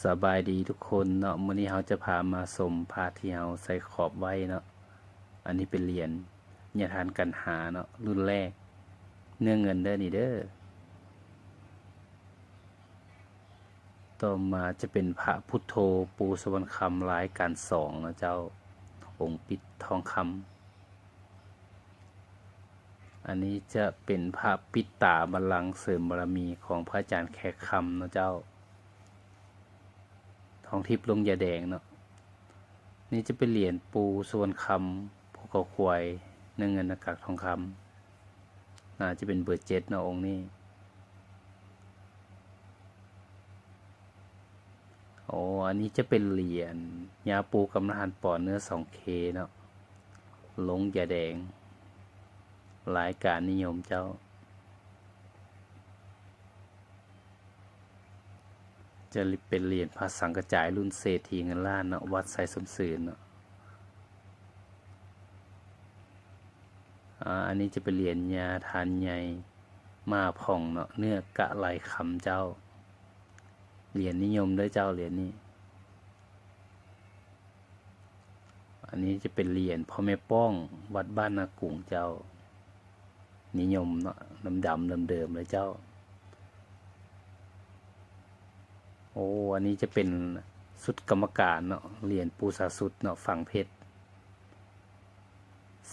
ສະບາຍດີທຸກຄົນເນາະ, ມື້ນີ້ເຮົາຈະພາມາຊົມພະທີ່ເຮົາໃສ່ຂອບໄວ້ເນາະ. ອັນນີ້ເປັນຫຼຽນຍາທ່ານກັນຫາເນາະ, ລຸ້ນແລກ ເນື້ອເງິນເດີນີ້ເດີ. ຕໍ່ມາຈະເປັນພະພຸດໂທ ປູສະຫວັນຄຳ ລາຍການສອງເນາະເຈົ້າ, ອົງປິດທອງຄຳ. ອັນນີ້ຈະເປັນພະປິດຕາບັນລັງເສີມບາລະມີຂອງພະອາຈານແຂກຄຳເນາະເຈົ້າ, ທອງທິບລົງຢາແດງເນາະ. ນີ້ຈະເປັນຫຼຽນປູສະຫວັນຄຳ ພູເຂົາຄວາຍ ເນື້ອເງິນໜ້າກາກທອງຄຳ, ໜ້າຈະເປັນເບີເຈັດເນາະ ອົງນີ້. ໂອ້ ອັນນີ້ຈະເປັນຫຼຽນຍາປູກຳມະຖານປອນເນື້ອສອງເຄເນາະ, ລົງຢາແດງ, ລາຍການນິຍົມເຈົ້າ. ຈະເປັນຫຼຽນພະສັງກະຈາຍລຸ້ນເສດຖີເງິນລ້ານເນາະ, ວັດໄຊສົມຊື່ນເນາະ. ອາ ອັນນີ້ຈະເປັນຫຼຽນຍາທ່ານໃຫຍ່ມະຫາພອງເນາະ, ເນື້ອກະໄລຄຳເຈົ້າ. ຫຼຽນນິຍົມເດີເຈົ້າ ຫຼຽນນີ້. ອັນນີ້ຈະເປັນຫຼຽນພໍ່ແມ່ປ້ອງ ວັດບ້ານນາກຸງເຈົ້າ, ນິຍົມເນາະ, ດຳໆເດີມໆເລີຍເຈົ້າ. ໂອ້ ອັນນີ້ຈະເປັນຊຸດກຳມະການເນາະ, ຫຼຽນປູຊາຊຸດເນາະ, ຝັງເພັດ.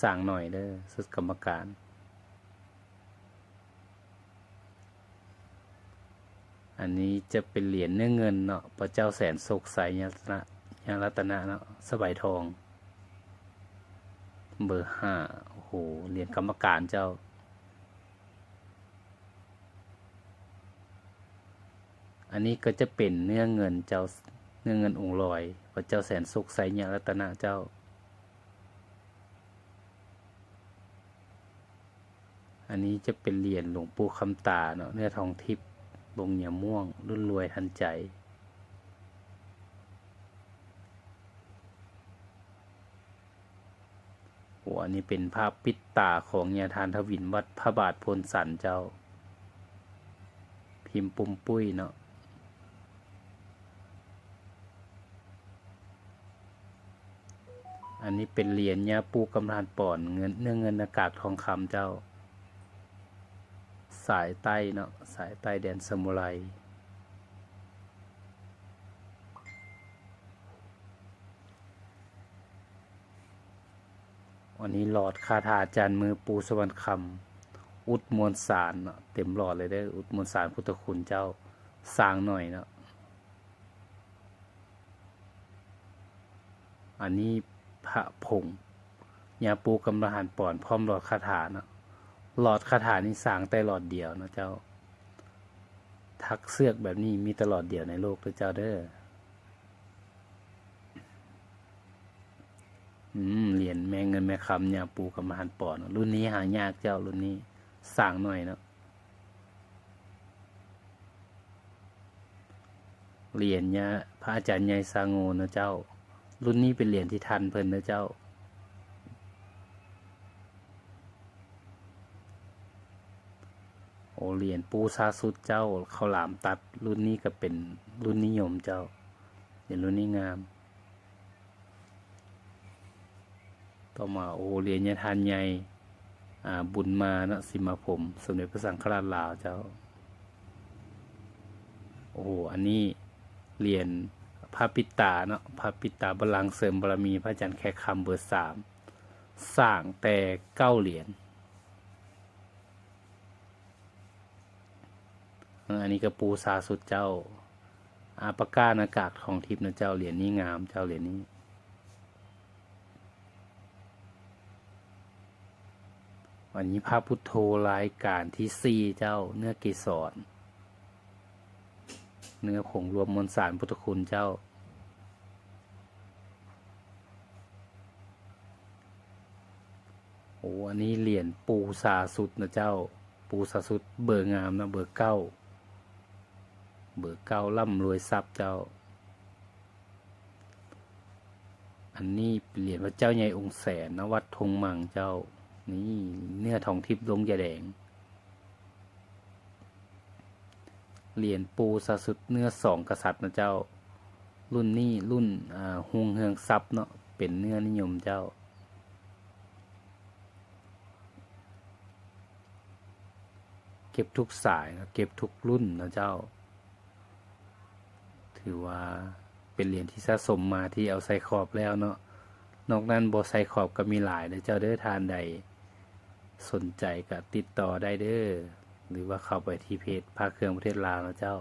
ສ້າງໜ້ອຍເດີ ຊຸດກຳມະການ. ອັນນີ້ຈະເປັນຫຼຽນເນື້ອເງິນເນາະ, ພະເຈົ້າແສນໂຊກໄຊຍະລັດຕະນະ, ຍະລັດຕະນະເນາະ, ສະບາຍທອງ ເບີຫ້າ. ໂອ້ໂຫ ຫຼຽນກຳມະການເຈົ້າ. ອັນນີ້ກໍຈະເປັນເນື້ອເງິນເຈົ້າ, ເນື້ອເງິນອົງລອຍ ພະເຈົ້າແສນສຸກໄຊຍະລັດຕະນະເຈົ້າ. ອັນນີ້ຈະເປັນຫຼຽນຫຼວງປູ່ຄຳຕາເນາະ, ເນື້ອທອງທິບ ລົງຍາມ່ວງ, ລຸ້ນລວຍທັນໃຈ. ໂອ້ ອັນນີ້ເປັນພະປິດຕາຂອງຍາທ່ານທະວິນ ວັດພະບາດໂພນສັນເຈົ້າ, ພິມປຸ້ມປຸ້ຍເນາະ. ອັນນີ້ເປັນຫຼຽນຍາປູ່ກຳມະຖານປອນ ເງິນ, ເນື້ອເງິນໜ້າກາກທອງຄຳເຈົ້າ, ສາຍໃຕ້ເນາະ, ສາຍໃຕ້ແດນສະມຸໄລ. ອັນນີ້ຫຼອດຄາຖາຈານມື ປູ່ສະຫວັນຄຳ ອຸດມວນສານເນາະ, ເຕັມຫຼອດເລີຍເດີ, ອຸດມວນສານພຸດທະຄຸນເຈົ້າ, ສ້າງໜ້ອຍເນາະ. ອັນນີ້ພະຜົງ ຍາປູ່ກຳມະຖານປອນ ພ້ອມຫຼອດຄາຖາເນາະ. ຫຼອດຄາຖານີ້ສ້າງແຕ່ຫຼອດດຽວເນາະເຈົ້າ. ຖັກເຊືອກແບບນີ້ມີແຕ່ຫຼອດດຽວໃນໂລກເດີເຈົ້າເດີ. ອືມ ຫຼຽນແມ່ເງິນແມ່ຄຳ ຍາປູ່ກຳມະຖານປອນເນາະ, ລຸ້ນນີ້ຫາຍາກເຈົ້າ, ລຸ້ນນີ້ສ້າງໜ້ອຍເນາະ. ຫຼຽນຍາ ພະອາຈານໃຫຍ່ຊາໂງເນາະເຈົ້າ, ລຸ້ນນີ້ເປັນຫຼຽນທີ່ທັນເພິ່ນເນາະເຈົ້າ. ໂອ ຫຼຽນປູ່ຊາຊຸດເຈົ້າ, ເຂົ້າຫຼາມຕັດ, ລຸ້ນນີ້ກໍເປັນລຸ້ນນິຍົມເຈົ້າ, ເປັນລຸ້ນນີ້ງາມ. ຕໍ່ມາ ໂອ ຫຼຽນຍາທ່ານໃຫຍ່ ອາ ບຸນມາເນາະ, ສີມາພົມ ສົມເດັດພະສັງຄະລາດລາວເຈົ້າ. ໂອ ອັນນີ້ຫຼຽນພະປິດຕາເນາະ, ພະປິດຕາບັນລັງເສີມບາລະມີ ພະອາຈານແຂກຄຳ ເບີສາມ, ສ້າງແຕ່ເກົ້າຫຼຽນ. ເອີ ອັນນີ້ກໍປູຊາຊຸດເຈົ້າ, ອາປະການາກາກທອງທິບນະເຈົ້າ, ຫຼຽນນີ້ງາມເຈົ້າ, ຫຼຽນນີ້. ອັນນີ້ພະພຸດໂທລາຍການທີສີ່ເຈົ້າ, ເນື້ອເກສອນ, ເນື້ອຜົງລວມມວນສານພຸດທະຄຸນເຈົ້າ. ໂອ ອັນນີ້ຫຼຽນປູຊາຊຸດນະເຈົ້າ, ປູຊາຊຸດເບີງາມນະ, ເບີເກົ້າ, ເບີເກົ້າ ລ່ຳລວຍຊັບເຈົ້າ. ອັນນີ້ເປັນຫຼຽນພະເຈົ້າໃຫຍ່ອົງແສນນະ, ວັດທົ່ງມັງເຈົ້າ. ນີ້ເນື້ອທອງທິບລົງຢາແດງ. ຫຼຽນປູຊາຊຸດເນື້ອສອງກະສັດນະເຈົ້າ, ລຸ້ນນີ້ລຸ້ນ ອ່າ ຮຸ່ງເຮືອງຊັບເນາະ ເປັນເນື້ອນິຍົມເຈົ້າ. ເກັບທຸກສາຍເນາະ ເກັບທຸກລຸ້ນເນາະເຈົ້າ. ຖືວ່າເປັນຫຼຽນທີ່ສະສົມມາທີ່ເອົາໃສ່ຂອບແລ້ວເນາະ. ນອກນັ້ນບໍ່ໃສ່ຂອບກໍມີຫຼາຍເດີເຈົ້າເດີ. ທ່ານໃດສົນໃຈກໍຕິດຕໍ່ໄດ້ເດີ ຫຼືວ່າເຂົ້າໄປທີ່ເພຈພະເຄື່ອງປະເທດລາວເນາະເຈົ້າ.